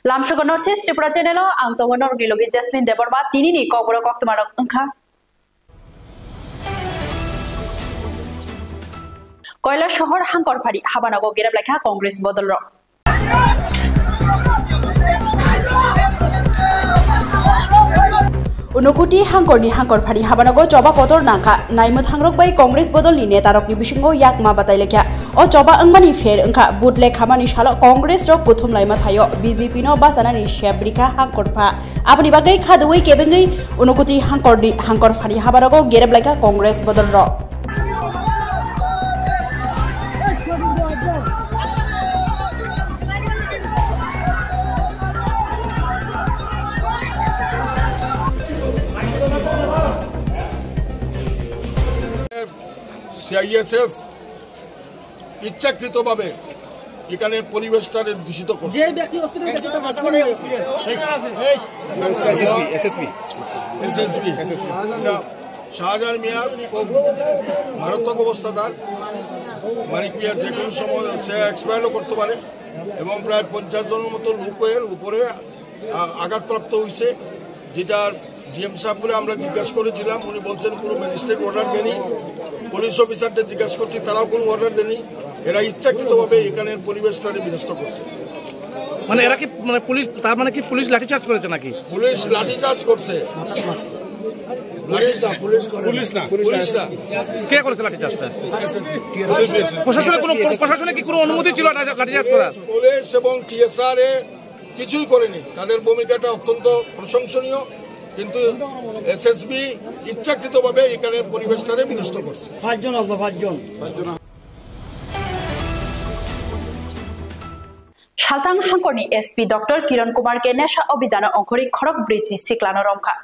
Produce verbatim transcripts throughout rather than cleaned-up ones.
Lamsogo North East Tripura channel o ang tongo norokni logi Jasmine Debbarma. Tinini kokborok koktwmarok wngkha. Koilasohor Hangkorphari habanogo gerep laikha Congress bodolrok. Unokoti Hangkorni Hangkorphari habanogo choba kotor nangkha. Naimwthangrok bai Congress bodolni netarokni bisingo yakma batai laikha. O choba wngmani pher wngkha, vote lekhamani salo Congress rok kuthum laima thaio B J P no bachanani sep rikha Hangkorpha. Aboni bagwi khaduwi kebengwi Unokoti Hangkorni Hangkorphari habanogo gerep laikha Congress bodolrok. CISF ইচ্ছাকৃতভাবে এখানে পরিবেশটারে দূষিত করছে। যে ব্যক্তি হসপিটালে গেছে তার হসপিটালে এসএসপি, এসএসপি। এসএসপি। এটা শাহজাহান মিয়া খুব মারাত্মক অবস্থা তার। মানিক মিয়া যে কোনো সময় সে এক্সপায়ারও করতে পারে এবং প্রায় পঞ্চাশ জনের মতো লোকের উপরে আ-, আঘাতপ্রাপ্ত হয়েছে, যেটা ডিএম সাহেব বলে আমরা জিজ্ঞাসা করেছিলাম, উনি বলছেন কোনো ম্যাজিস্ট্রেট অর্ডার দেনি। পুলিশ অফিসারদের জিজ্ঞাসা করছি, তারাও কোনো অর্ডার দেনি। এরা ইচ্ছাকৃতভাবে এখানের পরিবেশটাকে বিনষ্ট করছে। মানে এরা কি, মানে পুলিশ, তার মানে কি পুলিশ লাঠিচার্জ করেছে নাকি? পুলিশ লাঠিচার্জ করছে। পুলিশ না, পুলিশ করে। পুলিশ না। পুলিশ না। কে করেছে লাঠিচার্জটা? প্রশাসনের কোনো, প্রশাসনের কি কোনো অনুমতি ছিল লাঠি-, লাঠিচার্জ করার? পুলিশ এবং টিএসআর এ কিছুই করেনি। তাদের ভূমিকাটা অত্যন্ত প্রশংসনীয়, কিন্তু এসএসবি ইচ্ছাকৃতভাবে এখানে পরিবেশটাকে বিনষ্ট করছে। পাঁচজন আছে, পাঁচজন। Salthang Hangkorni S P Doctor Kiran Kumar K nesha obhijano ongkhorwi khorok brwi chi siklano romkha.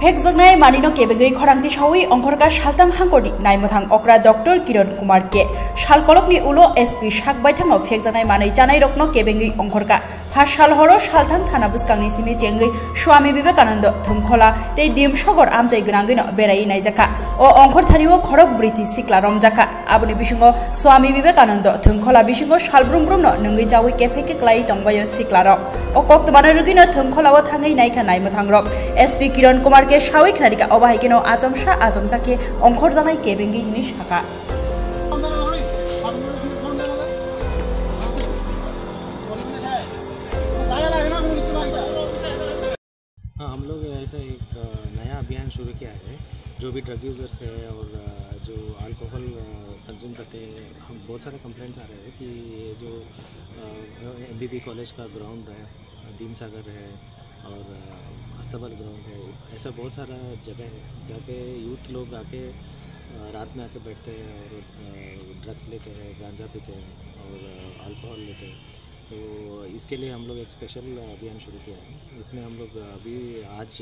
Phekjaknai manwino kebengwi khorang tisawi ongkhorkha Salthang Hangkorni naimwthang okra Doctor Kiran Kumar K. Salkolokni ulo S P sak baithangno phekjaknai manwi chanairokno kebengwi ongkhorkha. Ha sal horo Salthang thana bwskangni simi chengwi Swami Vivekananda Thwngkhola tei Dimsogor amchai gwnangwino beraiwi naijakha. O ongkhorthani o khorok brwi chi sikla romjakha. Aboni bisingo Swami Vivekananda Thwngkhola bisingo salbrum brumno nungwi chawi kephek khe klaiwi tongbaio siklarok. O koktwmano rwgwino Thwngkholao thangwi naikha naimwthangrok. S P Kiran Kumar K sawi khnarikha, obo hai kheno achomsa achomsa khe ongkhorjaknai kebengwi hwnwi sakha. हाँ, हम लोग ऐसा एक, अ, नया अभियान शुरू किया है। जो भी ड्रग यूजर्स है और, अ, जो अल्कोहल, अ, कंज्यूम करते हैं, हम बहुत सारे कंप्लेंट्स आ रहे हैं कि ये जो, अ, एमबीबी कॉलेज का ग्राउंड है, दीम सागर है और, अ, अस्तबल ग्राउंड है, ऐसा बहुत सारा जगह है जहाँ पे यूथ लोग आके, अ, रात में आके बैठते हैं और, अ, ड्रग्स लेते हैं, गांजा पीते हैं और, अ, अल्कोहल लेते हैं। तो इसके लिए हम लोग एक स्पेशल अभियान शुरू किया है। इसमें हम लोग अभी आज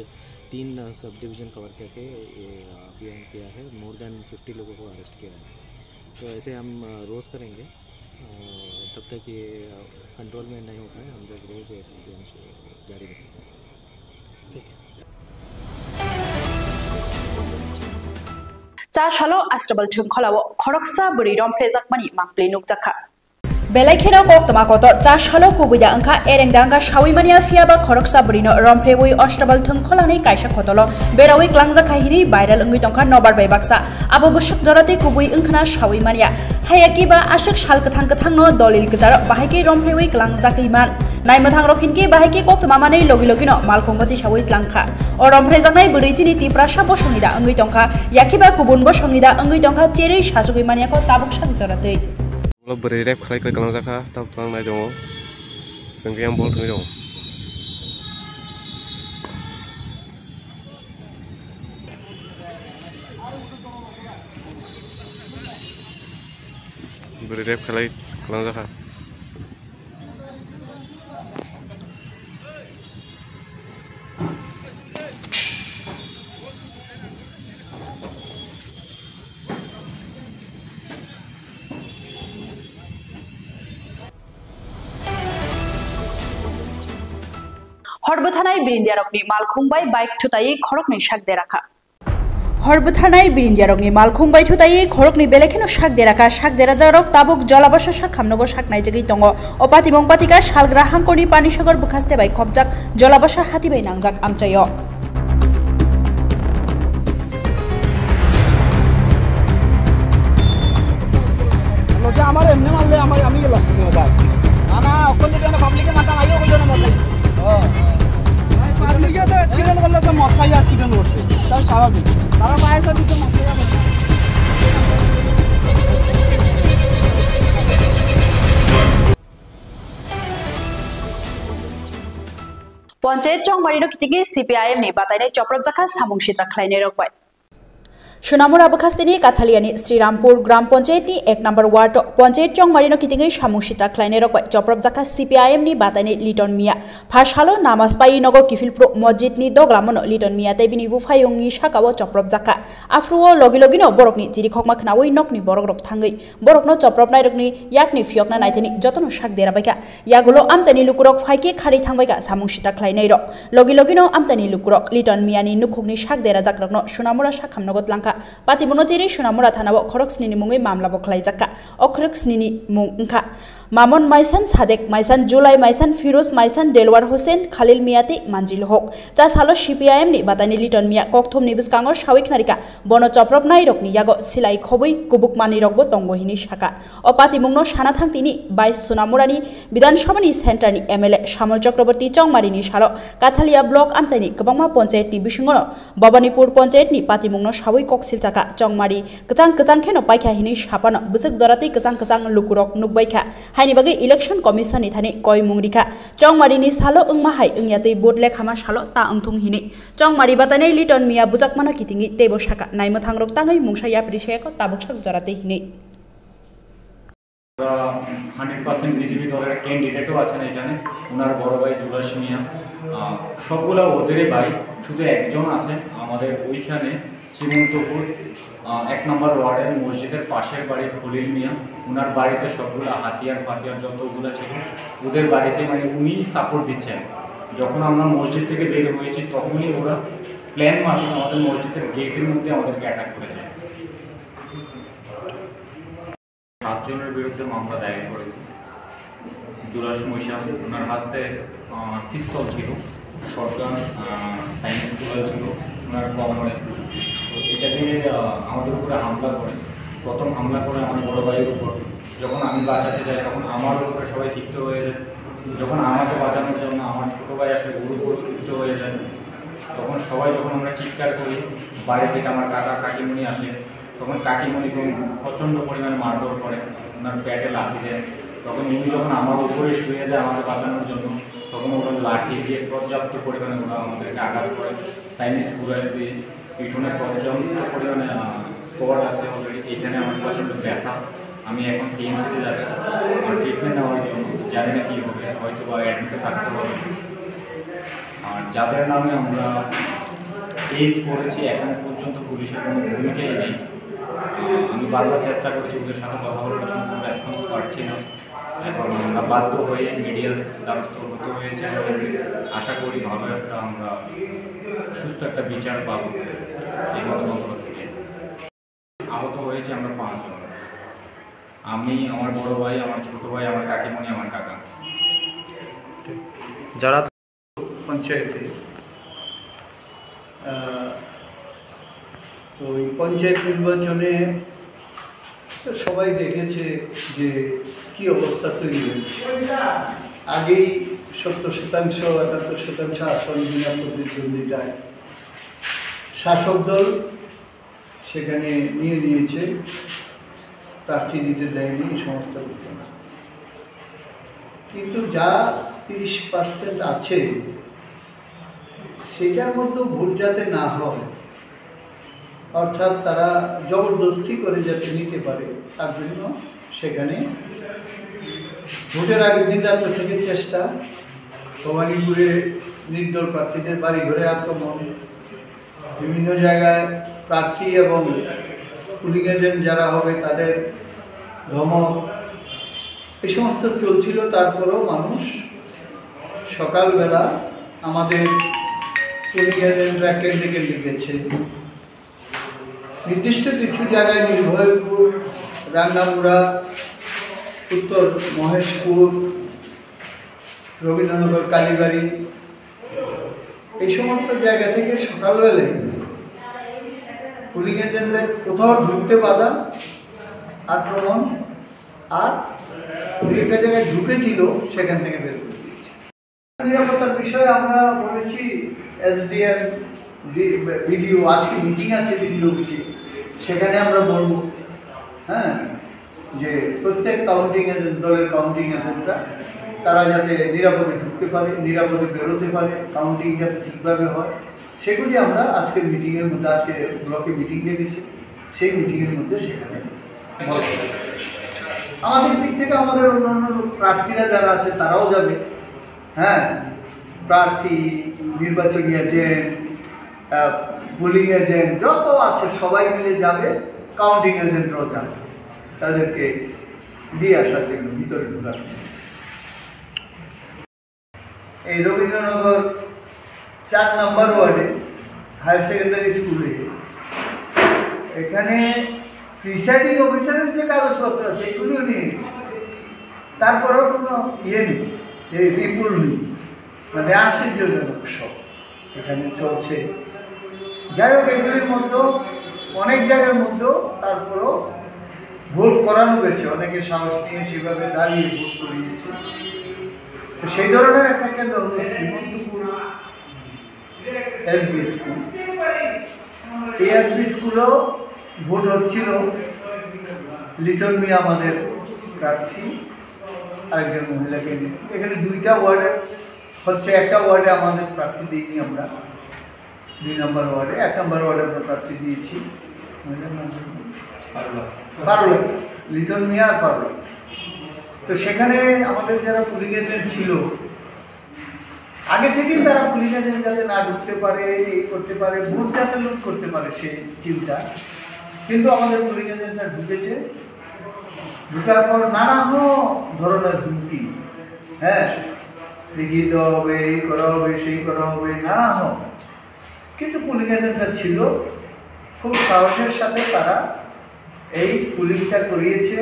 तीन सब डिवीजन कवर करके ये अभियान किया है, मोर देन फिफ्टी लोगों को अरेस्ट किया है। तो ऐसे हम रोज़ करेंगे, अ, तब तक ये कंट्रोल में नहीं होता है, हम लोग रोज़ ऐसे अभियान शुरू, जारी रखेंगे। ठीक है। Cha salo Astabal Thwngkholao khoroksa bwrwi romphrejakmani mangpli nukjakha. Belai kheno koktwma kotor, cha salo kubui da wngkha, ereng da wngkha sawi manya, phiya ba khoroksa bwrwino romphrewi Astabal Thwngkholani kaisa khotolo berawi klangjakha hinwi viral wngwi tongkha nobar bai baksa. Abo bwswk jora tei kubui wngkhana sawi manya. Hayaki ba aswk sal kwthang kwthangno dolil kwcharo bahai khe romphrewi klangjagwi man. Naimwthang rok hinkhe bahai khe koktwma manwi logi logino malkhungo tisawi tlangkha. O romphrejaknai bwrwi chini Tiprasa bosongni da wngwi tongkha, yakhe ba kubun bosongni da wngwi tongkha, cherwi sachugwi manya kho tabuk sak jora twi. Ulo bwrwi rep khlai khlai kwlangjak kha, tabuk twlang nai tongo. Chwng khe yang bol thwngwi tongo. Bwrwi rep khlai kwlangjak kha. Hor bwthanai birindiarokni malkhung bai bike thutaiwi khoroknwi sak derakha. Hor butharnai birindiarokni malkhung bai thutai khoroknwi belai kheno sak deraka, sak derajakrok tabuk jolabasa sak hamnogo sak naijagwi tongo. O patimung patika salgra hangkorni Panisagar bwkhaste bai khopjak jolabasa hati bai nangjak amchaio. লগে আমার এমনি মারলে আমার, আমি গেলাম। না, না, অখন যদি আমরা পাবলিকে মারতাম, আইও কইলো না মরলাই। ও। পাবলিকে তো অ্যাক্সিডেন্ট করলে তো মদ খাই অ্যাক্সিডেন্ট করছে। তাই স্বাভাবিক। তারা পায়ের সাথে তো মদ খাই। Ponchayat Chongmari no kitingi C P I M ni batainai choprop jakha samung sitra khlainai rok bai. Sunamura bwkhasteni Kathaliani Srirampur Gram Panchayat ni ek number ward o Panchayat Chongmari no kitingwi samung sitra khlainai rok bai choprop jakha C P I M ni batainai Liton Mia. Phasalo namas pai nogo kiphilphru mosjid ni doglamano Liton Mia tei bini buphayung ni saka o choprop jakha. Aphru o logi logi no borok ni chirikhokma khnaui nok ni borok rok thangwi borok no choprop nai rok ni yak ni phiyok na naithani jotono sak dera baikha. Yagulo amchaini lukurok phaikhe kharwi thangbaikha samung sitra khlainairok. Logi logino amchaini lukurok Liton Miyani nukhungni sak derajakrokno Sunamura sakhamnogo tlangkha. Patimungno chiri Sunamura thanao khorok snini mungwi mamlabo khlaijakha. O khorok snini mung wngkha Mamon Maisan, Sadek Maisan, Julai Maisan, Firoz Maisan, Delwar Hussein, Khalil Miya tei Manjil Hok. Cha salo C P I M ni bataini Liton Miya kokthumni bwskango sawi khnarikha. Bono chopropnairokni yago silai khobwi kubuk manwirokbo tongo hinwi sakha. O patimungno sana thang tini bais Sunamurani Bidhan Sabhani Centre ni M L A Samol Chakraborty Chongmari ni salo Kathalia Block amchaini kwbangma ponchayat ni bisingono Bhabanipur ponchayat ni patimungno sawi kok silchakha. Chongmari kwchang kwchang kheno paikha hinwi saphano bwswk jora tei kwchang kwchang lukurok nukbaikha. Haini bagwi Election Commission ni thani koimung rikha. Chongmari ni salo wngma hai wngya tei vote lekhama salo ta wngthung hinwi Chongmari batainai Liton Miya bujakmano kitingwi teibo sakha. Naimwthangrok tangwi mungsa yapri seyako tabuk sak jora tei hinwi. ওরা hundred percent BJP দলের ক্যান্ডিডেটও আছেন এখানে, ওনার বড় ভাই জুলাস মিয়া। আহ, সবগুলা ওদেরই ভাই, শুধু একজন আছে আমাদের ওইখানে শ্রীমন্তপুর, আহ, এক নম্বর ওয়ার্ডের মসজিদের পাশের বাড়ি খলিল মিয়া। ওনার বাড়িতে সবগুলা হাতিয়ার ফাতিয়ার যতগুলা ছিল, ওদের বাড়িতে, মানে, উনি সাপোর্ট দিচ্ছেন। যখন আমরা মসজিদ থেকে বের হয়েছি, তখনই ওরা প্ল্যান মাফিক আমাদের মসজিদের গেটের মধ্যে আমাদেরকে অ্যাটাক করেছে। সাতজনের বিরুদ্ধে মামলা দায়ের করেছি। জুলাস মৈশাম, ওনার হাতে, আহ, পিস্তল ছিল, শটগান, আহ, সাইনিজ কুলার ছিল ওনার কোমরে। তো এটা দিয়ে, আহ, আমাদের উপরে হামলা করে। প্রথম হামলা করে আমার বড় ভাইয়ের উপর। যখন আমি বাঁচাতে যাই, তখন আমার উপরে সবাই ক্ষিপ্ত হয়ে যায়। যখন আমাকে বাঁচানোর জন্য আমার ছোট ভাই আসে, ওর উপরও ক্ষিপ্ত হয়ে যায়। তখন সবাই, যখন আমরা চিৎকার করি, বাইরে থেকে আমার কাকা কাকিমুনি আসে। তখন কাকিমণিকে প্রচণ্ড পরিমাণে মারধর করে, ওনার পেটে লাথি দেয়। তখন উনি যখন আমার উপরে শুয়ে যায় আমাকে বাঁচানোর জন্য, তখন ওরা লাঠি দিয়ে পর্যাপ্ত পরিমাণে ওরা আমাদেরকে আঘাত করে, চাইনিজ কুড়াল দিয়ে পিঠনে পর্যাপ্ত পরিমাণে, আহ, স্পট আছে অলরেডি। এখানে আমার প্রচণ্ড ব্যথা। আমি এখন টিএমসিতে যাচ্ছি আমার ট্রিটমেন্ট নেওয়ার জন্য। জানি না কী হবে, হয়তো বা অ্যাডমিটও থাকতে হবে। আর যাদের নামে আমরা কেস করেছি, এখনো পর্যন্ত পুলিশের কোনো ভূমিকাই নেই। আহ, আমি বারবার চেষ্টা করছি ওদের সাথে কথা বলার জন্য, কোনো রেসপন্স পাচ্ছি না। এখন আমরা বাধ্য হয়ে মিডিয়ার দ্বারস্থ হতে হয়েছে আমাদের। আশা করি ভালো একটা আমরা সুস্থ একটা বিচার পাবো এই গণতন্ত্র থেকে। আহত হয়েছে আমরা পাঁচজন, আমি, আমার বড় ভাই, আমার ছোট ভাই, আমার কাকিমণি, আমার কাকা। যারা পঞ্চায়েতে, আহ, ওই পঞ্চায়েত নির্বাচনে তো সবাই দেখেছে যে কি অবস্থা তৈরি হয়েছে। আগেই সত্তর শতাংশ, একাত্তর শতাংশ আসন বিনা প্রতিদ্বন্দ্বিতায় শাসক দল সেখানে নিয়ে নিয়েছে, প্রার্থী দিতে দেয়নি, এই সমস্ত ঘটনা। কিন্তু যা তিরিশ পার্সেন্ট আছে, সেটার মধ্যে ভোট যাতে না হয়, অর্থাৎ তারা জবরদস্তি করে যাতে নিতে পারে, তার জন্য সেখানে ভোটের আগের দিন রাত্র থেকে চেষ্টা। ভবানীপুরে নির্দল প্রার্থীদের বাড়িঘরে আক্রমণ, বিভিন্ন জায়গায় প্রার্থী এবং পুলিং এজেন্ট যারা হবে তাদের ধমক, এই সমস্ত চলছিল। তারপরেও মানুষ সকালবেলা আমাদের পুলিং এজেন্টরা কেন্দ্রে কেন্দ্রে গেছে, নির্দিষ্ট কিছু জায়গায় নির্ভয়পুর, রাঙ্গামুড়া, উত্তর মহেশপুর, রবীন্দ্রনগর, কালীবাড়ি, এই সমস্ত জায়গা থেকে সকালবেলায় পুলিং এজেন্টদের কোথাও ঢুকতে বাধা, আক্রমণ, আর দুই একটা জায়গায় ঢুকেছিল, সেখান থেকে বের করে দিয়েছে। নিরাপত্তার বিষয়ে আমরা বলেছি এসডিএম, বিডিও, আজকে মিটিং আছে বিডিও অফিসে, সেখানে আমরা বলবো, হ্যাঁ, যে প্রত্যেক কাউন্টিং এজেন্ট, দলের কাউন্টিং এজেন্টরা তারা যাতে নিরাপদে ঢুকতে পারে, নিরাপদে বেরোতে পারে, কাউন্টিং যাতে ঠিকভাবে হয়, সেগুলি আমরা আজকের মিটিংয়ের মধ্যে, আজকে ব্লকে মিটিং ডেকেছি, সেই মিটিংয়ের মধ্যে সেখানে বলা হবে। আমাদের দিক থেকে আমাদের অন্যান্য লোক, প্রার্থীরা যারা আছে, তারাও যাবে। হ্যাঁ, প্রার্থী, নির্বাচনী এজেন্ট, আহ, পোলিং এজেন্ট যত আছে, সবাই মিলে যাবে, কাউন্টিং এজেন্টরাও যাবে, তাদেরকে দিয়ে আসার জন্য, ভিতরে ঢুকার জন্য। এই রবীন্দ্রনগর চার নম্বর ওয়ার্ডে হায়ার সেকেন্ডারি স্কুলে এখানে প্রিসাইডিং অফিসারের যে কাগজপত্র আছে, এগুলিও নিয়ে গেছে। তারপরেও কোনো ইয়ে নেই, এই রিপোর্ট নেই, মানে আশ্চর্যজনক সব এখানে চলছে। যাই হোক, এগুলির মধ্যে, অনেক জায়গার মধ্যে তারপরেও ভোট করানো গেছে, অনেকে সাহস নিয়ে সেভাবে দাঁড়িয়ে ভোট করিয়েছে। তো সেই ধরনের একটা কেন্দ্র হলো শ্রীমন্তপুর এসবি স্কুল। এই এসবি স্কুলও ভোট হচ্ছিল, লিটন মিয়া আমাদের প্রার্থী, আরেকজন মহিলাকে নিয়ে। এখানে দুইটা ওয়ার্ডে হচ্ছে, একটা ওয়ার্ডে আমাদের প্রার্থী দিইনি আমরা, দুই নম্বর ওয়ার্ডে, এক নম্বর ওয়ার্ডে আমরা প্রার্থী দিয়েছি, মহিলার নাম কি? পারুলা। পারুলা, লিটন মিয়া আর পারুলা। তো সেখানে আমাদের যারা পোলিং এজেন্ট ছিল, আগে থেকেই তারা পোলিং এজেন্ট যাতে না ঢুকতে পারে, এই করতে পারে, ভোট যাতে লুট করতে পারে, সেই চিন্তা। কিন্তু আমাদের পোলিং এজেন্টরা ঢুকেছে, ঢুকার পর নানা ধরনের হুমকি, হ্যাঁ, দেখিয়ে দেওয়া হবে, এই করা হবে, সেই করা হবে, নানা হোক। কিন্তু পোলিং এজেন্টরা ছিল, খুব সাহসের সাথে তারা এই পোলিংটা করিয়েছে।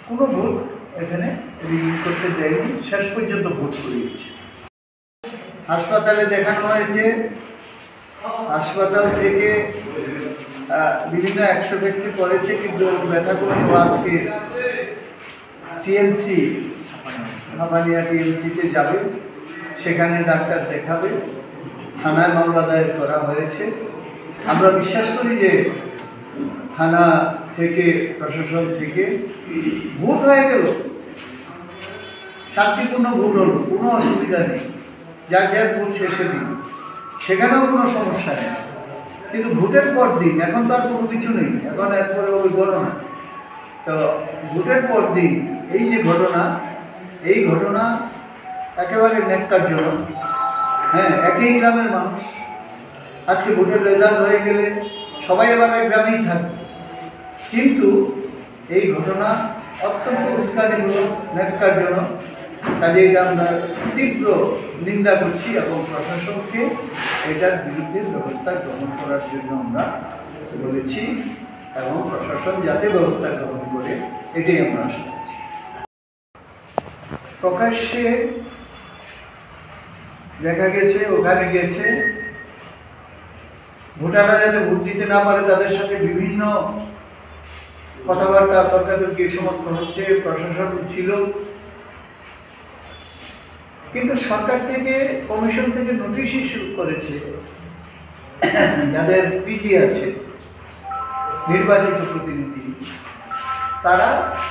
কোনো ভোট এখানে রিগিং করতে দেয়নি, শেষ পর্যন্ত ভোট করিয়েছে। হাসপাতালে দেখানো হয়েছে, হাসপাতাল থেকে, আহ, বিভিন্ন এক্সরে ফেক্সরে করেছে, কিন্তু ব্যথা কমেনি। ও আজকে টিএমসি, হাপানিয়া টিএমসিতে যাবে, সেখানে ডাক্তার দেখাবে। থানায় মামলা দায়ের করা হয়েছে। আমরা বিশ্বাস করি যে থানা থেকে, প্রশাসন থেকে ভোট হয়ে গেল, শান্তিপূর্ণ ভোট হলো, কোনো অসুবিধা নেই। যার যার ভোট শেষের দিন, সেখানেও কোনো সমস্যা নেই। কিন্তু ভোটের পর দিন, এখন তো আর কোনো কিছু নেই, এখন একবারে ওই গণনা। তো ভোটের পর দিন এই যে ঘটনা, এই ঘটনা একেবারে ন্যাক্কারজনক। হ্যাঁ, একই গ্রামের মানুষ, আজকে ভোটের রেজাল্ট হয়ে গেলে সবাই আবার এক গ্রামেই থাকবে, কিন্তু এই ঘটনা অত্যন্ত উস্কানিমূলক, ন্যাক্কারজনক। কাজে এটা আমরা তীব্র নিন্দা করছি এবং প্রশাসনকে এটার বিরুদ্ধে ব্যবস্থা গ্রহণ করার জন্য আমরা বলেছি এবং প্রশাসন যাতে ব্যবস্থা গ্রহণ করে, এটাই আমরা আশা করছি। প্রকাশ্যে দেখা গেছে, ওখানে গেছে, ভোটাররা যাতে ভোট দিতে না পারে, তাদের সাথে বিভিন্ন কথাবার্তা, তর্কাতর্কি, এই সমস্ত হচ্ছে। প্রশাসন ছিল, কিন্তু সরকার থেকে, কমিশন থেকে নোটিশ ইস্যু করেছে, যাদের পিজি আছে, নির্বাচিত প্রতিনিধি, তারা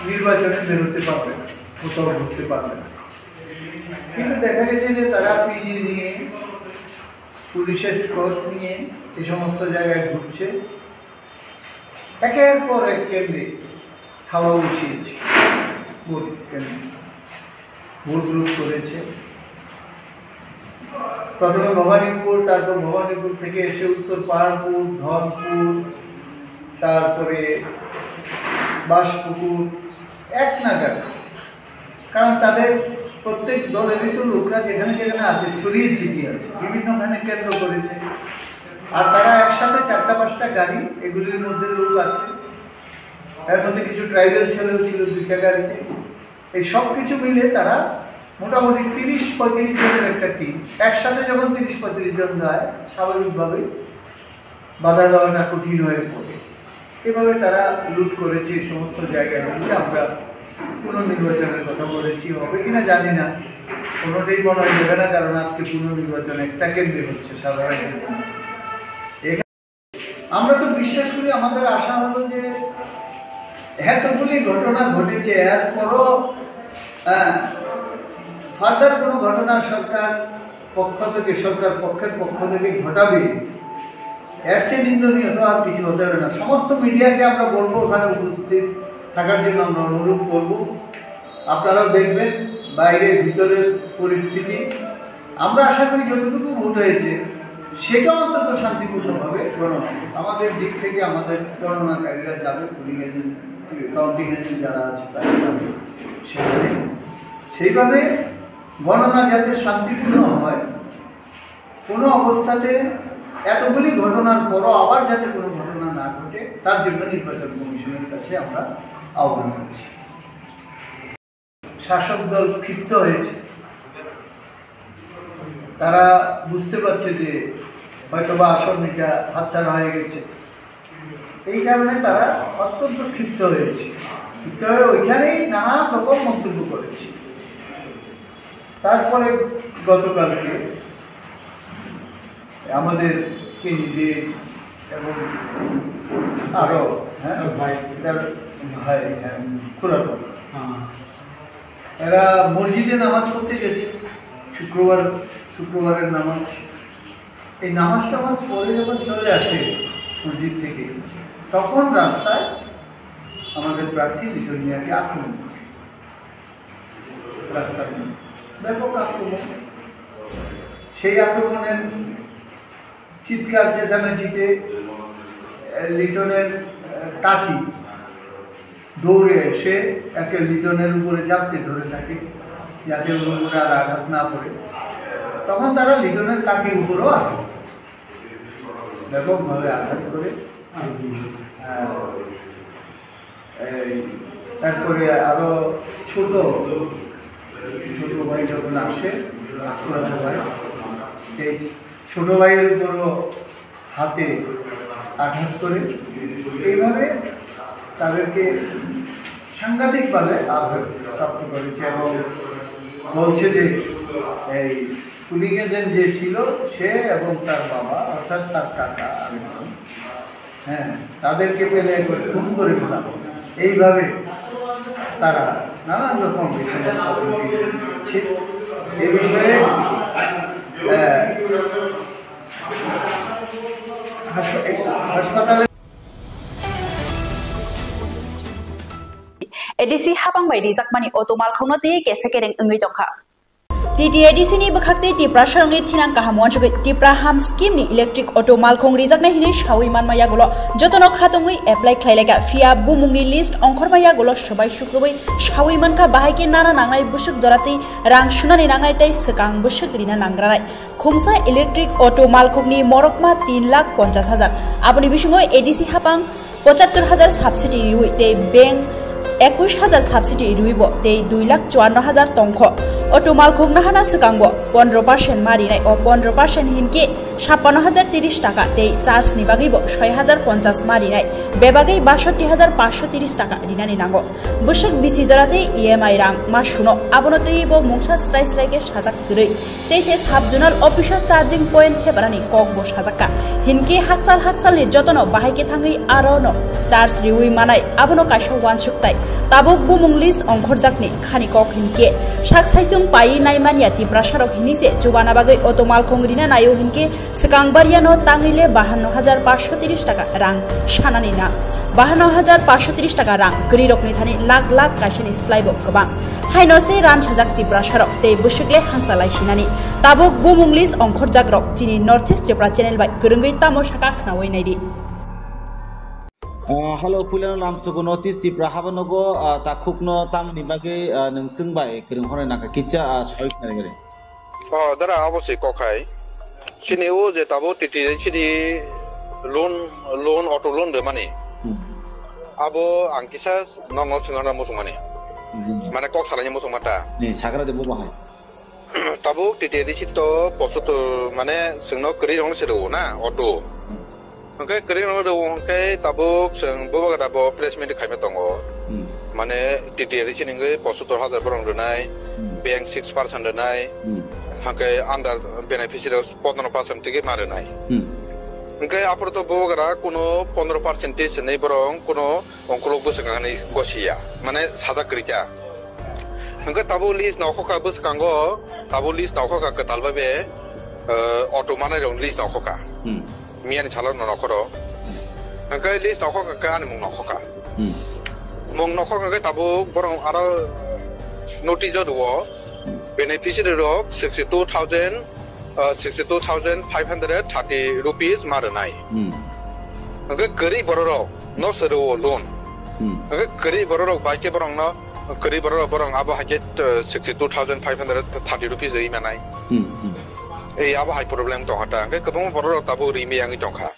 নির্বাচনে বেরোতে পারবে না, কোথাও ঘুরতে পারবে না। কিন্তু দেখা গেছে যে তারা পিজি নিয়ে, পুলিশের স্কট নিয়ে এই সমস্ত জায়গায় ঘুরছে। একের পর এক কেন্দ্রে থাবা বসিয়েছে, ভোট কেন্দ্রে ভোট লুট করেছে। প্রথমে ভবানীপুর, তারপর ভবানীপুর থেকে এসে উত্তর পাহাড়পুর, ধনপুর, তারপরে বাসপুকুর, এক নাগাদ। কারণ তাদের প্রত্যেক দলেরই তো লোকরা যেখানে যেখানে আছে, ছড়িয়ে ছিটিয়ে আছে, বিভিন্নখানে কেন্দ্র করেছে। আর তারা একসাথে চারটা পাঁচটা গাড়ি, এগুলির মধ্যে লোক আছে, এর মধ্যে কিছু ট্রাইবাল ছেলেও ছিল দুইটা গাড়িতে। এই সব কিছু মিলে তারা মোটামুটি তিরিশ পঁয়ত্রিশ জনের একটা টিম। একসাথে যখন তিরিশ পঁয়ত্রিশ জন যায়, স্বাভাবিকভাবেই বাধা দেওয়াটা কঠিন হয়ে পড়ে। এভাবে তারা লুট করেছে এই সমস্ত জায়গাগুলিতে। আমরা পুনর্নির্বাচনের কথা বলেছি, হবে কিনা জানি না, কোনোটাই মনে হয় দেবে না, কারণ আজকে পুনর্নির্বাচন একটা কেন্দ্রে হচ্ছে সাধারণ নির্বাচন। এখানে আমরা তো বিশ্বাস করি, আমাদের আশা হলো যে এতগুলি ঘটনা ঘটেছে, এরপরও ফার্দার কোনো ঘটনা সরকার পক্ষ থেকে, সরকার পক্ষের পক্ষ থেকে ঘটাবে, এর চেয়ে নিন্দনীয় তো আর কিছু হতে পারে না। সমস্ত মিডিয়াকে আমরা বলবো ওখানে উপস্থিত থাকার জন্য আমরা অনুরোধ করব। আপনারাও দেখবেন বাইরে ভিতরের পরিস্থিতি। আমরা আশা করি যতটুকু ভোট হয়েছে সেটা অন্তত শান্তিপূর্ণভাবে গণনা হোক। আমাদের দিক থেকে আমাদের গণনাকারীরা যাবে, পুলিং এজেন্ট, কাউন্টিং এজেন্ট যারা আছে তারা যাবে সেখানে। সেইভাবে গণনা যাতে শান্তিপূর্ণ হয়, কোনো অবস্থাতে এতগুলি ঘটনার পরও আবার যাতে কোনো ঘটনা না ঘটে, তার জন্য নির্বাচন কমিশনের কাছে আমরা আহ্বান করছি। শাসক দল ক্ষিপ্ত হয়েছে, তারা বুঝতে পারছে যে হয়তোবা আসন এটা হাতছাড়া হয়ে গেছে। এই কারণে তারা অত্যন্ত ক্ষিপ্ত হয়েছে, ক্ষিপ্ত হয়ে ওইখানেই নানান রকম মন্তব্য করেছে। তারপরে গতকালকে আমাদের ক্যান্ডিডেট এবং আরো, হ্যাঁ, ভাই। তার ভাই, হ্যাঁ, খুড়াতো। হ্যাঁ। এরা মসজিদে নামাজ পড়তে গেছে, শুক্রবার, শুক্রবারের নামাজ। এই নামাজ টামাজ পড়ে যখন চলে আসে মসজিদ থেকে, তখন রাস্তায় আমাদের প্রার্থী লিটন মিয়াকে আক্রমণ করে। রাস্তায় ব্যাপক আক্রমণ। সেই আক্রমণের চিৎকার চেঁচামেচিতে, আহ, লিটনের, আহ, কাকি দৌড়ে এসে একে লিটনের উপরে জাপটে ধরে থাকে, যাতে ওর উপরে আর আঘাত না পড়ে। তখন তারা লিটনের কাকির উপরেও আঘাত, ব্যাপকভাবে আঘাত করে। আহ, এই, তারপরে আরো ছোট, ছোট ভাই যখন আসে, ছোট ভাই, এই ছোট ভাইয়ের উপরও হাতে আঘাত করে, এইভাবে তাদেরকে সাংঘাতিকভাবে আঘাত প্রাপ্ত করেছে এবং বলছে যে এই পুলিং এজেন্ট যে ছিল, সে এবং তার বাবা, অর্থাৎ তার কাকা আরেকজন, হ্যাঁ, তাদেরকে পেলে একবার খুন করে ফেলা হবে। এইভাবে তারা নানান রকম বিষয়ে এ বিষয়ে, আহ, হাসপা-, হাসপাতালে A D C hapang bai rijakmani auto malkhungno twi kesa kereng wngwi tongkha. T T A D C ni bwkhaktwi Tiprasarokni thinang kaham uansugwi Tipra Ham scheme ni electric auto malkhung rijaknai hinwi sawi manma yagulo jotono khatungwi apply khlai laikha, phiya bumungni list ongkhorma yagulo swbai sukrubwi sawi mankha, bahai khe nana nangnai bwswk joratwi rang sunani nangnai tei swkang bwswk rina nangranai. Khungsa electric auto malkhungni morokma tin lakh ponchas hajar, aboni bisingo A D C hapang pochattor hajar subsidy riwi tei bank ekush hajar subsidy riwi bo tei dui lakh chuanno hajar tongkho. Auto malkhung nahana swkangbo pondro percent ma rinai, o pondro percent hinkhe sappanno hajar tiris taka tei charge ni bagwi bo soi hajar ponchas ma rinai, bebagwi basotti hajar pansho tiris taka rinani nango. Bwswk bisi jora tei E M I rang ma suno, abono twiwi bo mungsa srai srai khe sajak kwrwi. Tei se sub zonal office o charging point theparani kok bo sajakka. Hinkhe hakchal hakchalni jotono bahai khe thangwi aro no charge riwi manai, abono kaisa uansuk tai. Tabuk bumung list ongkhorjakni khani kok hinkhe sak saisung paiwi naimanya Tiprasarok hinwi se chubana bagwi auto malkhung rina naio hinkhe swkang bariano tangwi le bahanno hajar pansho tiris taka rang sanani na. Bahanno hajar pansho tiris taka rang kwrwirokni thani lakh lakh kaisani slaibo kwbang. Haino se ran sajak Tiprasarok tei bwswk le hangchalai sinani. Tabuk bumung list ongkhorjakrok chini North East Tripura channel bai kwrwngwi tamo saka khnaui naidi. Ah, hello, puilano lamsugo North East Tripura habanogo, ah, takhukno tamni bagwi, ah, nwng swng bai kwrwng hwnwi nangkha kicha, ah, sawi khnari. Oh, dara, abo se kok hai. Chini o je tabuk T T A D C ni loan, loan, auto loan rwmani. Hmm. Abo ang kisa nono swngna muchungmani. Hmm. Mane kok salaini muchungma ta. Ni sakra de bo bahai. Tabuk T T A D C to pochottor mane chwngno kwrwi rokno se rwo na auto. Hmm. Hwnkhe kwrwi rokno rwo hwnkhe tabuk chwng bubagra bo placement khaima tongo. Hmm. Mane T T A D C ni hwnkhe pochottor hajar borok rwnai, Hmm. bank six percent rwnai, Hmm. hwnkhe under beneficiary pondro percent tigi ma rwnai. Hmm. Hwnkhe aphuru to bubagra kuno pondro percent tei swnwi borok kuno ongkolok bwswk ang ni gosi ya, mane sajak kwrwi kha. Hwnkhe tabuk list nokhokha bwskango, tabuk list nokhokha kwtal bai be, eh, auto manai rok list nokhokha. Hmm. Miyani salo no nokhoro. Hwnkhe list nokhokha khe ani mung nokhokha. Hmm. Mung nokhokha khe tabuk borok aro notice o rwo. Hmm. Beneficiary rok sixty two thousand, uh, sixty two thousand five hundred thirty rupees ma rwnai. Hmm. Hwnkhe kwrwi bororok no se rwo loan. Hmm. Hwnkhe kwrwi bororok bai khe borokno, kwrwi bororok borok abo hai khe, uh, sixty two thousand five hundred thirty rupees rwi manai. Hmm, hmm. Ei abo hai problem tongkha ta. Hwnkhe kwbangma bororok tabuk rwi maya wngwi tongkha.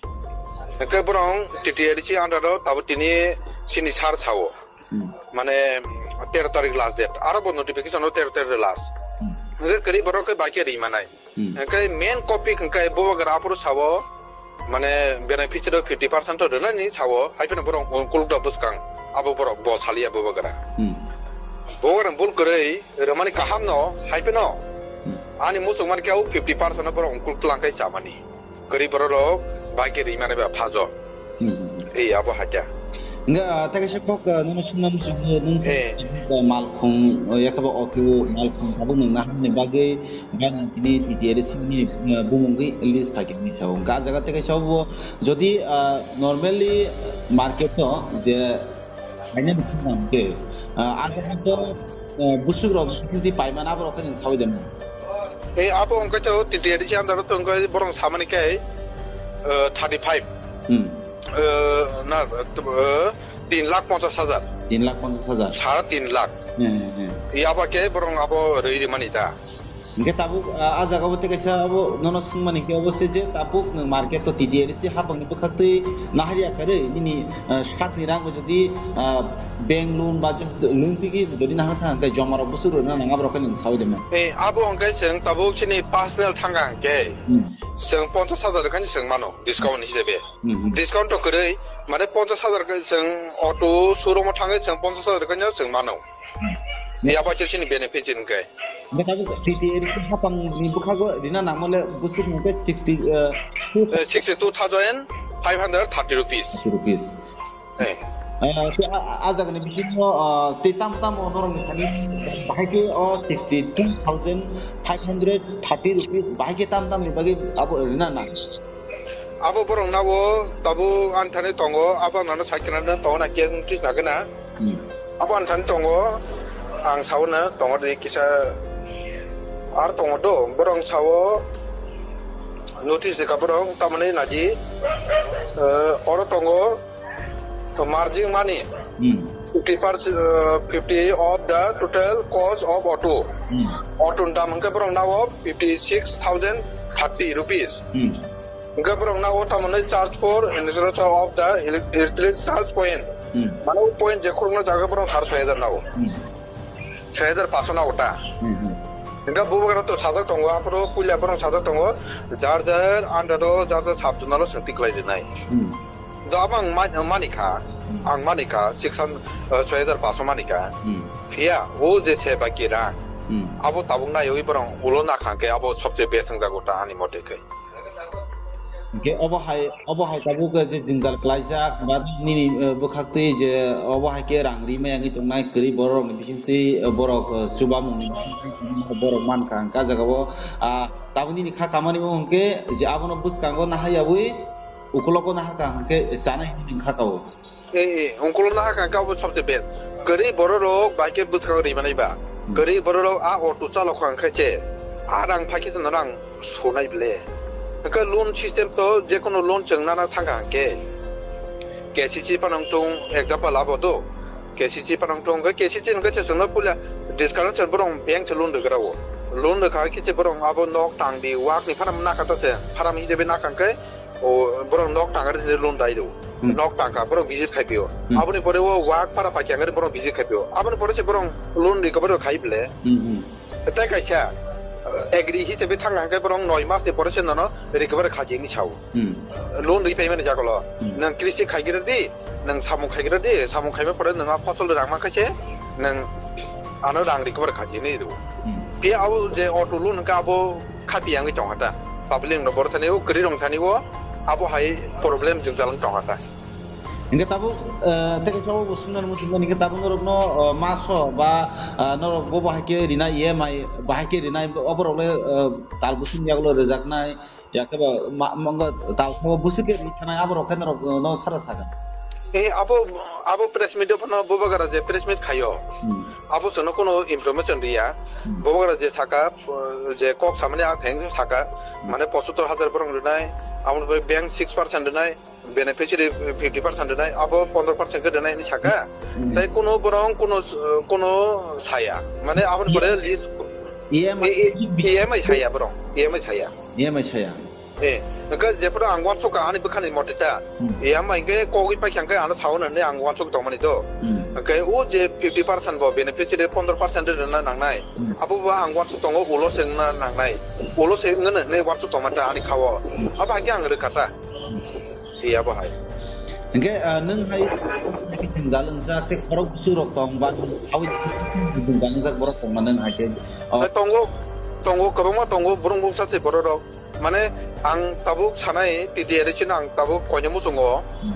Hwnkhe borok T T A D C under o tabuk tini chini sir sao. Hmm. Mane tero tarik last date. Aro bo notification o tero tarik last. Hmm. Hwnkhe kwrwi borok khe bai khe rwi manai. Hmm. Hwnkhe main copy hwnkhe bubagra aphuru sao, mane beneficiary fifty percent to rwnani sao, hai phano borok kuluk da bwskang abo borok bo saliya bubagra. Hmm. Bubagra bul kwrwi rwmani kaham no, hai phano Hmm. ani muchung mani khe o fifty percent no borok kuluk tlang khai chamani. Kwrwi borok rok bai khe rwi mani ba phajo. Hmm, hmm, hmm. Ei abo hakya. Hingga, ah, tei kaisa kok, ah, nono sungna muchungo nung, Eh. ah, malkhung, ah, yakhaba auto malkhung tabuk nung naharni bagwi gana tini T T A D C ni, ah, bumungwi list phaikhe wngwi thango. Hingga ah jaga tei kaisa obo jodi, ah, normally market no je Haino bisingo hwnkhe, ah, ang khe, ah, bwswk rok twi paimani aborok khe nwng saui de. Ei, abo hwnkhe to T T A D C under o to hwnkhe borok samani khe, ah, thirty five. Hmm. Ah, na, ah, tin lakh ponchas hajar. Tin lakh ponchas hajar. Sara tin lakh. Hmm, hmm, hmm. Ei, abo khe borok abo rwi rwmani da. Hingke tabuk, ah, ah jaga o tei kaisa abo nono swngmani hingke obo se je tabuk nwng market o T T A D C habangni bwkhaktwi naharya kharwi nini, ah, sakni rang bo jodi, ah, bank loan ba just loan pigi jodi nahar thang hingke joma rok bwswk rwna nang aborok khe nwng saui de man. Eh, abo hingke chwng tabuk chini personal thang hingke Hmm. chwng ponchas hajar khe chwng mano discount hisabe. Hmm, hmm. Discount to kwrwi mane ponchas hajar khe chwng auto showroom o thangwi chwng ponchas hajar khe chwng mano. Hmm. Ni abo chini benefit hingke. Bwkha T T A D C hapang ni bwkhago rina nangmale bwswk ni sixty, eh, Eh, sixty two thousand five hundred thirty rupees. Thirty rupees. Eh. Eh, te a, a, a jaga ni bisingo, eh, te tam tam o norok ni thani bahai ke o sixty two thousand five hundred thirty rupees bahai ke tam tam ni bagwi abo rina nang. Abo borok nabo tabuk ani thani tongo, abo nano sakhe na tongo na khe twi sakhe na. Hmm. Abo ani thani tongo, ang sao na tongo de kisa ar tongo do, borok sao notice ka borok tamani naji, eh, oro tongo margin money. Hmm. Fifty percent, eh, fifty of the total cost of auto. Hmm. Auto ni dam hwnkhe borok nabo fifty six thousand thirty rupees. Hmm. Hwnkhe borok nabo tamani charge for insurance of the elec-, electric charge point. Hmm. Mane o point je khurokno jaga borok sar soi hajar nabo. Hmm. Soi hajar paso nabo ta. Hmm, hmm. Hwnkhe bubagra to sajak tongo, aphuru puila borok sajak tongo, jar jar under o jar jar sub zonal o sengti khlai rinai. Hmm. Do abo ang ma-, manikha, Hmm. ang manikha, six hundred, eh, soi hajar paso manikha. Hmm. Phiya, o je se baki rang, Hmm. abo tabuk naiwi borok ulo nakhang khe abo sobse best wngjago ta ani mote khe. Hingke obo hai, obo hai tabuk je jwngjal klaijak, ba nini, eh, bwkhaktwi je obo hai khe rang ri maya wngwi tongnai kwrwi borok ni bisingtwi, eh, borok, eh, chubamung ni borok mankha, hingke ah jaga o, ah, tabuk nini kha kamani o hingke je abono bwskango nahai yaui, Ukulogo nahar ka hwnkhe chanai hinwi wngkha kao. Eh, eh, ungkulo nahar ka hwnkhe abo sobse best. Kwrwi bororok bai khe bwskango ri manai ba. Hmm. Kwrwi bororok a auto chalok kha hwnkhe se a rang phai khe se norang sonai ble. Hwnkhe loan system to jekono loan chwng nana thang kha hwnkhe K C C phano wngthung, example abo do. K C C phano wngthung, hwnkhe K C C hwnkhe se chwngno puila discount se borok bank se loan rwgra o. Loan rwkha khe se borok abo nok tang di, wak ni pharam nakha ta se, pharam hisabe nakha khe, o borok nok tang ri loan dai do. Hmm. Nok tang kha, borok visit khai pio. Hmm. Aboni pore o wak para pai khe borok visit khai pio. Aboni pore se borok loan recovery khai ble. Hmm, hmm. Tai kaisa, eh, agree hisabe thang hang khe borok noi mas ni pore se nono recovery khaji ni sao. Hmm. Loan repayment ni jagolo. Hmm. Nang kristi khai gira di, nang samung khai gira di, samung khai pore nang a phosol rang man khaise, nang ano rang recover khaji ni ru. Hmm. Pi abo je auto loan ka abo khapi yang tong hata. Public no bor thani o, kri rong thani o, abo hai problem jeng jalang tong hata. Hingke tabuk, eh, tei kebo bo sungna muchung hingke tabuk norok no, eh, maso ba, eh, norok bo bahai ke rina E M I, bahai ke rina oborok le, eh, tal busung yagulo rejaknai, ya khe ba ma, ma, tal khe ba busuk ke ri thanai aborok khe norok, eh, no sara saja. Eh, abo, abo press meet phano bubagara je press meet khayo. Hmm. Abo sono kono information riya. Hmm. Bubagara je saka, eh, je kok samani a theng saka, hmm, mane pochattor hajar borong rinai, amon bai bank six percent rinai, beneficiary fifty percent rinai, abo pondro percent ke rinai hinwi saka. Hmm. Tai kono borong kono, kono saya. Mane aboni pore list E M I, E M I saya borong, E M I saya. E M I saya. Eh, hingke jephuru ang uansuk ka ani bwkhani mote ta. Hmm. E M I hingke kogwi paikha hingke ano sawi nani ang uansuk tongmani to. Hmm. Hingke o je fifty percent bo beneficiary pondro percent rina nangnai. Hmm. Abo bo ang uansuk tongo ulo se wngna nangnai. Ulo se wngna hinwi uansuk tongma ta ani khao. Hmm. Abo hingke ang rwkha ta. Hmm. Iya bo hai. Hingke, ah, nwng hai jwngjal wngjak tei borok busurok tong ba nwng sawi jwngjal wngjak borok tongma nwng hai khe, oh. Hai tongo, tongo, kwbangma tongo, borok mungsa se borok rok. Mane ang tabuk sanai T T R C no ang tabuk koino muchungo. Hmm.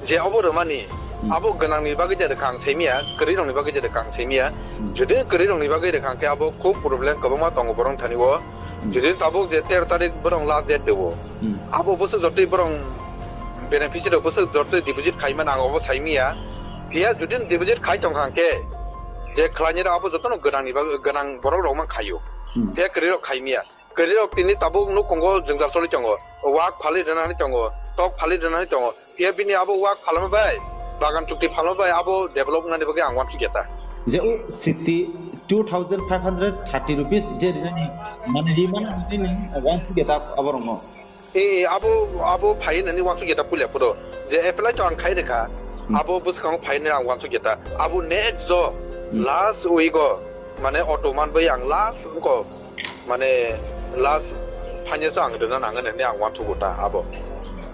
Je obo rwmani, hmm, abo gwnangni bagwi je rwkha ang saimiya, kwrwi rokni bagwi je rwkha ang saimiya. Hmm. Jodi kwrwi rokni bagwi rwkha hwnkhe abo khub problem kwbangma tongo borok thani o. Hmm. Jodi tabuk je tero tarik borok last date deo. Hmm. Abo bwswk jotoi borok beneficiary bwswk jotoi deposit khaimani ang obo saimiya. Phiya jodi deposit khai tongkha hwnkhe je khlainai rok abo jotono gwnangni bagwi, gwnang borok rok man khaio. Hmm. Phiya kwrwi rok khaimiya. Kwrwi rok tini tabuk nukhungo jwngjal choli tongo. Wak phalwi rwnani tongo, tok phalwi rwnani tongo. Phiya bini abo wak phalma bai, bagan chukti phalma bai abo develop wngnani bagwi ang uansukya ta. Je o sixty two thousand five hundred thirty rupees je rinani, mane rimani nini uansukya ta aborokno. E, e, abo, abo phai nani uansukya ta puila phuru. Je apply to ang khai rwkha, hmm, abo bwskango phai nani ang uansukya ta. Abo next jo, hmm, last week o, mane auto man bai ang last wngkha. Mane last final so ang rwna nangani hinwi ang uansukgo ta abo.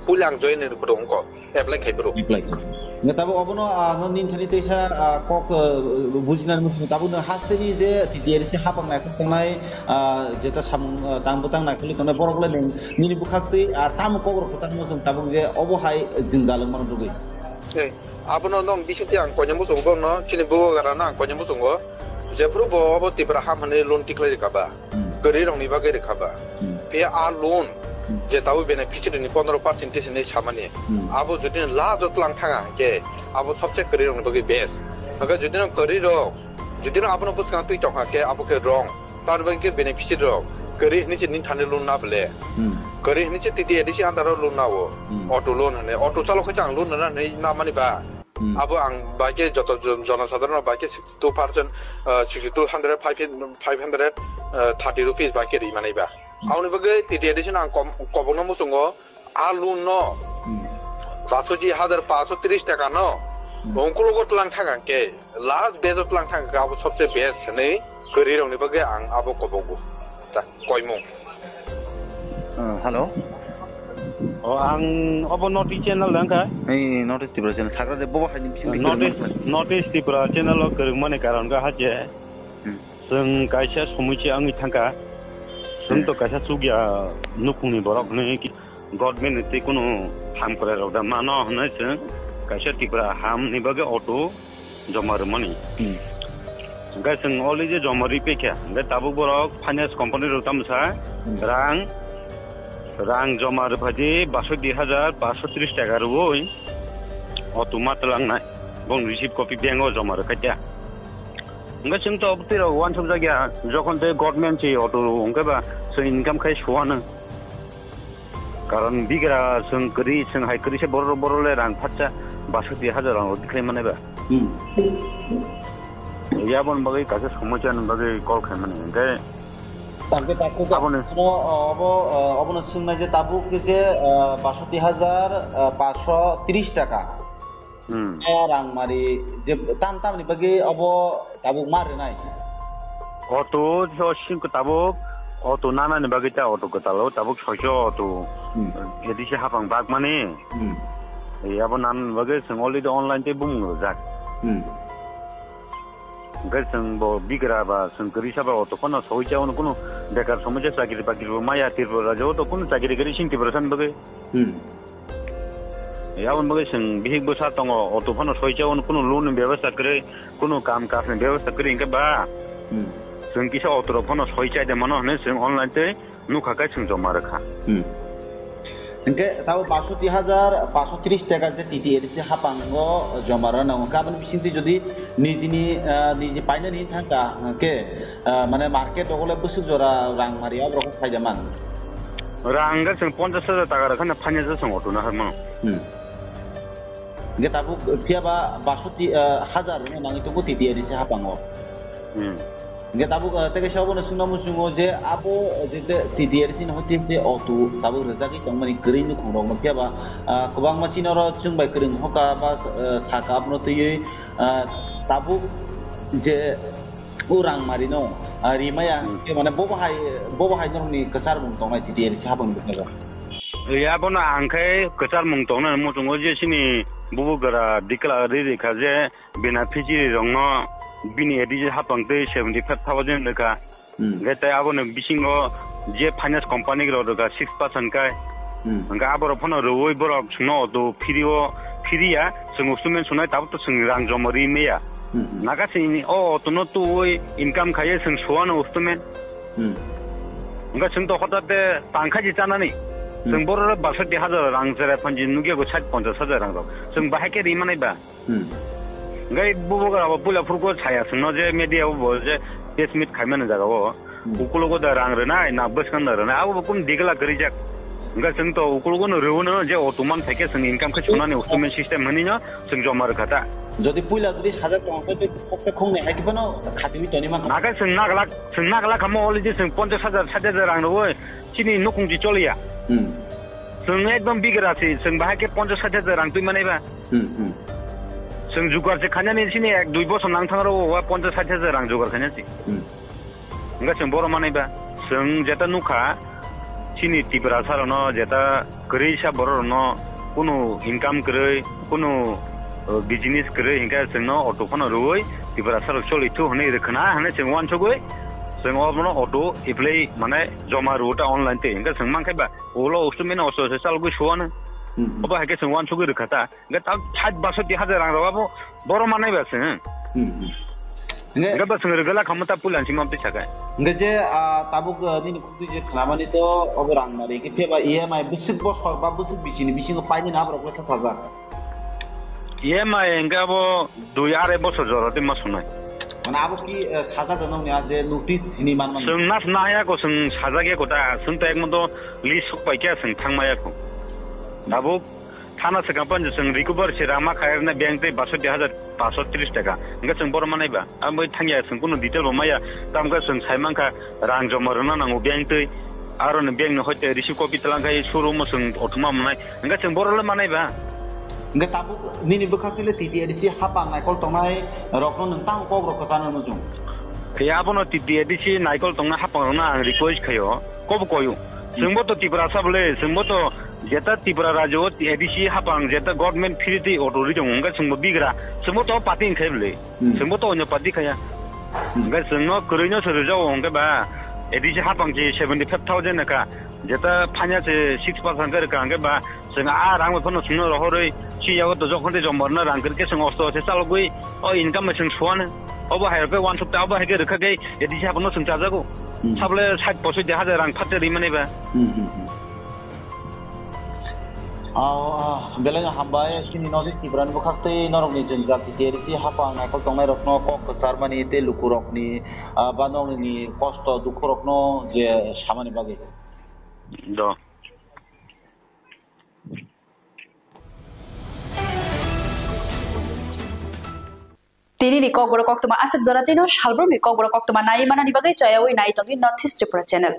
Puila ang join ni phuru wngkha, apply khai phuru. Apply khai. Nga tabuk obono, ah, no nini thani teisa, ah, kok, ah, bujinani muchungo tabuk no hasteni je T T R C hapang naikhwk tongnai, ah, jeta samung, ah, tang bwtang naikhwlwi tongnai borok le nwng nini bwkhaktwi, ah, tamo kok rok kwchangma chwng tabuk je obo hai jwngjal wngmano rwgwi. Eh, abono nwng bisingtwi ang koinwi muchungo, no chini bubagra no ang koinwi muchungo. Jephuru bo obo Tipra ham hwnwi loan tikhlai rwkha ba, hmm, kwrwi rokni bagwi rwkha ba. Hmm. Phiya a loan, hmm, je tabuk beneficiary ni pondro percent hinwi samani. Hmm. Abo jodi no last o tlang thanga hwnkhe abo sobse kwrwi rokni bagwi best. Hwnkhe jodi no kwrwi rok, jodi no abono bwskang twi tongkha khe abo khe wrong. Tamoni bagwi khe beneficiary rok kwrwi hinwi se nini thani loan na bole. Hmm. Kwrwi hinwi se T T A D C under o loan na o. Hmm. Auto loan hwnwi. Auto chalok khe ang loan na hinwi na mani ba. Hmm. Abo ang bai khe joto jon-, jonosadharon bai khe sixty two percent, ah, sixty two hundred, five hundred, five hundred, ah, thirty rupees bai khe ri manai ba. Hmm. Aboni bagwi T T A D C no ang kom-, kobokno muchungo, a loan no, hmm, pasoji hajar paso tris taka no, hmm, ongkologo tlang thang ang khe, last batch o tlang thang ang khe abo sobse best hinwi kwrwi rokni bagwi ang abo kobogo. Ta, koimung. Ah, hello. O, ang obo North East channel da wngkha. Ei, North East Tripura channel. Sagra de bobo haini bising North East, North East Tripura channel o kwrwngmani karon kha je, hmm, chwng kaisa somoi se wngwi thangkha. Chwng to, hmm, kaisa chukya nukhungni borok hinwi ki-, government ni tei kunu ham kwrai rok da mano hinwi chwng kaisa Tripura ham ni bagwi auto joma rwmani. Hmm. Hingke chwng already joma rwi paikha. Hingke tabuk borok finance company rok tamo sa, hmm, rang, rang joma rwphai di basoi dui hajar paso tris taka rwui auto ma twlangnai. Bong receipt copy bank o joma rwkha kya. Hingke chwng to obotwi rok uansuk jakya, jokhon tei government se auto rw hingke ba chwng income khai suano. Karon bigra chwng kwrwi, chwng hai kwrwi se borok, borok le rang phatsa basoi dui hajar rang rok tikhlai mani ba. Hmm. Yaboni bagwi kaisa somosya ni bagwi call khaimani. Hingke Tangke takhe Aboni. Ano, o, obo, o, obono swngnai je tabuk je, o, basoti hajar, o, paso tris taka. Hmm. O rang mari je tam tamni bagwi obo tabuk ma rwnai. Auto so singko tabuk auto nanani bagwi ta auto kwtalo tabuk soicho auto. Hmm. Edisi hapang bak mani. Hmm. E abo nan bagwi chwng already online tei bumung rwjak. Hmm. Hwnkhe chwng bo bigra ba chwng kwrwi saba auto phano soi chao kunu bekar somosya chakri bakri bo maya Tripura rajyo to kunu chakri kwrwi sing Tripura san bagwi. Hmm. Aboni bagwi chwng bihik bwsa tongo, auto phano soi chao, kunu loan ni bebasta kwrwi, kunu kam kaj ni bebasta kwrwi, hwnkhe ba Hmm. chwng kisa auto rok phano soi chai de mano hwnwi chwng online tei nukha khe chwng joma rwkha. Hmm. Hwnkhe tabo basoti hajar paso tris taka je T T A D C hapang o joma rwna nango. Hwnkhe aboni bisingtwi jodi nijini, ah, niji painani thangkha, hwnkhe, ah, mane market rok le bwswk jora rang mari aborok khe phaida man. Rang hwnkhe chwng ponchash hajar taka rwkha na phanya se chwng auto no harmano. Hmm. Hwnkhe tabuk phiya ba basoti, ah, hajar rwna nangwi tongo T T A D C hapang o. Hmm. Hwnkhe tabuk, ah, tei kaisa obono swngna muchungo je abo je te T T A D C ni hoite je auto tabuk rwjagwi tongmani kwrwi nukhung rokno phiya ba, ah, kwbangma chini oro chwng bai kwrwng hoka ba, ah, saka abono twiwi, ah, tabuk je o rang mari no, ah, rimaya Hmm. hwnkhe mane bobo hai, bobo hai norokni kwchar mung tongnai T T A D C hapang ni bisingtwi. Abono ang khe kwchar mung tongnai muchungo je chini bubugra declare ri rikha je bini phijiri rokno bini A D C hapang twi seventy five thousand rwkha. Hmm. Hwnkhe tei aboni bisingo je finance company rok rwkha six percent kai. Hmm. Hwnkhe aborok phano rwui borok chwngno auto phiri o phiri ya, chwng usumeng sunai tabuk to chwng rang joma ri maya. Hmm, hmm. Naga chini o auto no tubui income khaiye chwng suano usumeng. Hmm. Hwnkhe chwng to hotate tangkhaji chanani. Hmm. Chwng borok basoti hajar rang cherai phanji nukya go sait ponchash hajar rang rok. Chwng bahai khe ri manai ba. Hmm. Hwnkhe bubugra bo puila phuru ko saya chwngno je media o bo je press meet khaimani jaga o. Hmm. Ukulogo da rang rwnai, na bwskang da rwnai, abo bo kunu digla kwrwijak. Hwnkhe chwng to ukulogo no rwuno je auto man phaikhe chwng income khe sunani auto man system hwnwi no chwng joma rwkha ta. Jodi puila jodi sajak tong khe tei khoksa khoknwi hai phano khatiwi toni man. Naga chwng naglak, chwng naglak hamo already chwng ponchash hajar, sait hajar rang rwui chini nukhung chi choliya. Hmm. Chwng ekdom bigra si, chwng bahai khe ponchash sait hajar rang twi manai ba. Hmm, hmm. Chwng jugar se khainani chini ek dui bosor nang thang rw o, wa ponchash sait hajar rang jugar khaina si. Hmm. Hwnkhe chwng bohrok manai ba, chwng jeta nukha, chini Tiprasa rokno jeta kwrwi sa borok rokno kunu income kwrwi, kunu, uh, business kwrwi, hwnkhe chwngno auto phano rwui Tiprasa rok choli thu hwnwi rwkhwna hwnwi chwng uansugwi chwng obono auto apply mane joma rwui ta online twi, hwnkhe chwng mankhe ba ulo usumino osto se chalgwi suano. Hmm. Obo hai khe chwng uansugwi rwkha ta. Hwnkhe ta sait basoti hajar rang rok abo bohrok manai ba se, hmm? Hmm, hmm. Hwnkhe hwnkhe ba chwng rwgwla khamu ta puila si mam twi sakai. Hwnkhe je, ah, tabuk, ah, nini khutui je khnamani to obo rang mari khe phiya ba E M I bwswk bosor ba bwswk bichini bisingo paimani aborok le sajak. E M I hwnkhe abo dui arai bosor jora twi ma sunai. Mane abo ki, ah, sajak nokni a je notice hini man mani? Chwng nas nahaya ko chwng sajak ya ko ta, chwng ta ekmato list sok pai khe chwng thang maya ko. Tabuk Thana swkang phano chwng recover se rama khairoknai bank tei basoti hajar paso tris taka. Hwnkhe chwng bohrok manai ba? Ang bai thangya chwng kunu detail bo maya. Tamo khe chwng sai mankha rang joma rwna nango bank tei. Aro ni bank ni hoite receive copy twlang khai showroom o chwng othoma mwnai. Hwnkhe chwng bohrok le manai ba? Hwnkhe tabuk nini bwkhak twi le T T A D C hapang naikol tongnai rokno nwng tamo kok rok kwchano nujung? Phiya abono T T A D C naikol tongnai hapang rokno ang request khaio. Kobo koyu. Chwngbo to Tiprasa bole, chwngbo to jeta Tripura rajyo o A D C hapang jeta government free twi auto ri tongo, hwnkhe chwngbo bigra, chwngbo to party hwnkhe bole, Hmm. chwngbo to onyo party khaya. Hmm. Hwnkhe chwngno kwrwino se rwjago hwnkhe ba, A D C hapang se seventy five thousand rwkha, jeta phanya se six percent khe rwkha hwnkhe ba, chwng a rang bai phano chwngno rohorwi, si yago to jokhon tei jombarno rang kwrwkhe chwng osto se chalogwi, o income bai chwng suano. Obo hai rokhe uansukta, obo hai khe rwkha khe A D C hapangno chwng chajago. Hmm. Sabole sait posoidi hajar rang phatte rimani ba. Hmm, hmm, hmm. Ah, ah, belai no hambai, chini North East Tripura ni bwkhak tei norok ni jwngjal T T A D C hapang naikol tongnai rokno kok kwchar mani tei luku rokni, ah, ba nokni kosto dukhu rokno je samani bagwi. Do. Tini ni kokborok koktwma aswk jora tino salbrumni kokborok koktwma nai manani bagwi chayawi nai tongdi North East Tripura channel.